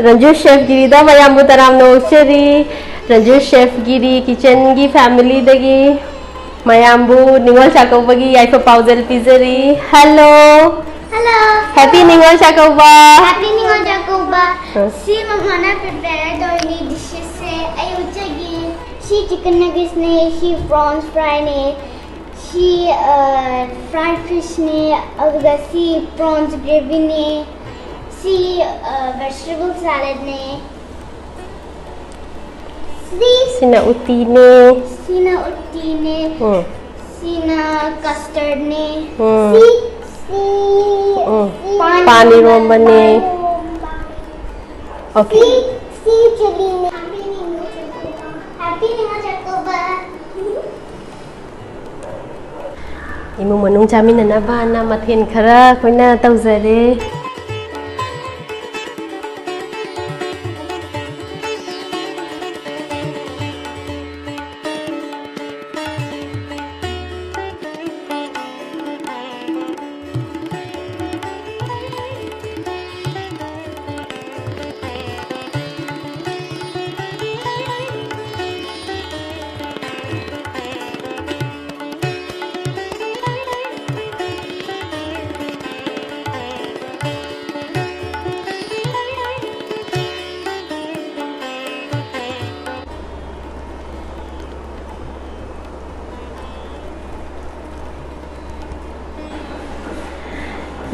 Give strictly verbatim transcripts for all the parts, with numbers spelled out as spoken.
ꯔꯟꯖꯨ chef ꯒꯤꯔꯤꯗ ꯃꯌꯥꯝꯕꯨ ꯇꯔꯥꯝꯅ ꯑꯣꯛꯆꯔꯤ꯫ ꯔꯟꯖꯨ chef ꯒꯤꯔꯤ ꯀꯤꯆꯟꯒꯤ ꯐꯦꯃꯤꯂꯤꯗꯒꯤ ꯃꯌꯥꯝꯕꯨ ꯅꯤꯉꯣꯜ ꯆꯥꯛꯀꯧꯕꯒꯤ ꯌꯥꯏꯐ ꯄꯥꯎꯖꯦꯜ ꯄꯤꯖꯔꯤ꯫ Hello. Hello. Happy Ningol Chakkouba. Happy Ningol Chakkouba. ꯑ꯫ ꯁꯤ ꯃꯃꯥꯅ ꯄ꯭ꯔꯤꯄꯦꯌꯔ ꯇꯧꯔꯤꯅꯤ ꯗꯤꯁꯦꯁꯁꯦ ꯑꯩ ꯎꯠꯆꯒꯦ꯫ ꯁꯤ ꯆꯤꯀꯟ ꯅꯒꯦꯠꯁꯅꯦ, ꯁꯤ ꯄ꯭ꯔꯣꯟꯁ ꯐ꯭ꯔꯥꯏꯅꯦ, ꯁꯤ ꯐ꯭ꯔꯥꯏ ꯐꯤꯁꯅꯦ, ꯑꯗꯨꯒ ꯁꯤ ꯄ꯭ꯔꯣꯟꯁ ꯒ꯭ꯔꯦꯚꯤꯅꯦ, ꯁꯤ ꯚꯦꯖꯤꯇꯦꯕꯜ ꯁꯦꯂꯦꯗꯅꯦ꯫ ꯁꯤ ꯁꯤꯅ ꯎꯇꯤꯅꯦ꯫ ꯁꯤꯅ ꯎꯇꯤꯅꯦ꯫ ꯎꯝ꯫ ꯁꯤꯅ ꯀꯁꯇꯔꯗꯅꯦ꯫ ꯎꯝ꯫ ꯁꯤ ꯎꯝ꯫ ꯄꯥꯟ ꯏꯔꯣꯝꯕꯅꯦ꯫ ꯑꯣꯀꯦ꯫ ꯁꯤ ꯁꯤ ꯆꯤꯂꯤꯅꯦ꯫ ꯍꯦꯄꯤ ꯅꯤꯉꯣꯜ ꯆꯥꯛꯀꯧꯕ꯫ ꯏꯃꯨꯡ ꯃꯅꯨꯡ ꯆꯥꯃꯤꯟꯅꯅꯕꯅ ꯃꯊꯦꯜ ꯈꯔ ꯑꯩꯈꯣꯏꯅ ꯇꯧꯖꯔꯦ꯫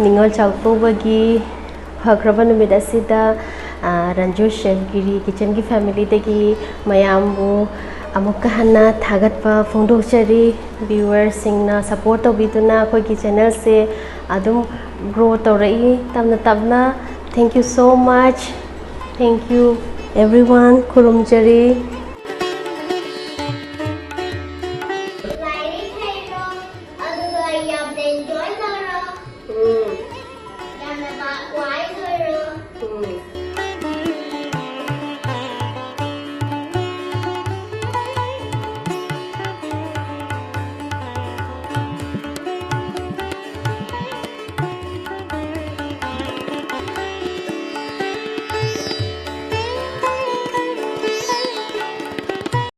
ꯅꯤꯉꯣꯜ ꯆꯥꯛꯀꯧꯕꯒꯤ ꯐꯈ꯭ꯔꯕ ꯅꯨꯃꯤꯠ ꯑꯁꯤꯗ, ꯑ, ꯔꯟꯖꯨ ꯆꯦꯐ ꯒꯤꯔꯤ ꯀꯤꯆꯟꯒꯤ ꯐꯦꯃꯤꯂꯤꯗꯒꯤ ꯃꯌꯥꯝꯕꯨ ꯑꯃꯨꯛꯀ ꯍꯟꯅ ꯊꯥꯒꯠꯄ ꯐꯣꯡꯗꯣꯛꯆꯔꯤ꯫ ꯚ꯭ꯌꯨꯋꯔꯁꯤꯡꯅ ꯁꯄꯣꯔꯠ ꯇꯧꯕꯤꯗꯨꯅ ꯑꯩꯈꯣꯏꯒꯤ ꯆꯦꯅꯦꯜꯁꯦ ꯑꯗꯨꯝ ꯒ꯭ꯔꯣ ꯇꯧꯔꯛꯏ ꯇꯞꯅ ꯇꯞꯅ꯫ Thank you so much. Thank you everyone. ꯈꯨꯔꯨꯝꯖꯔꯤ꯫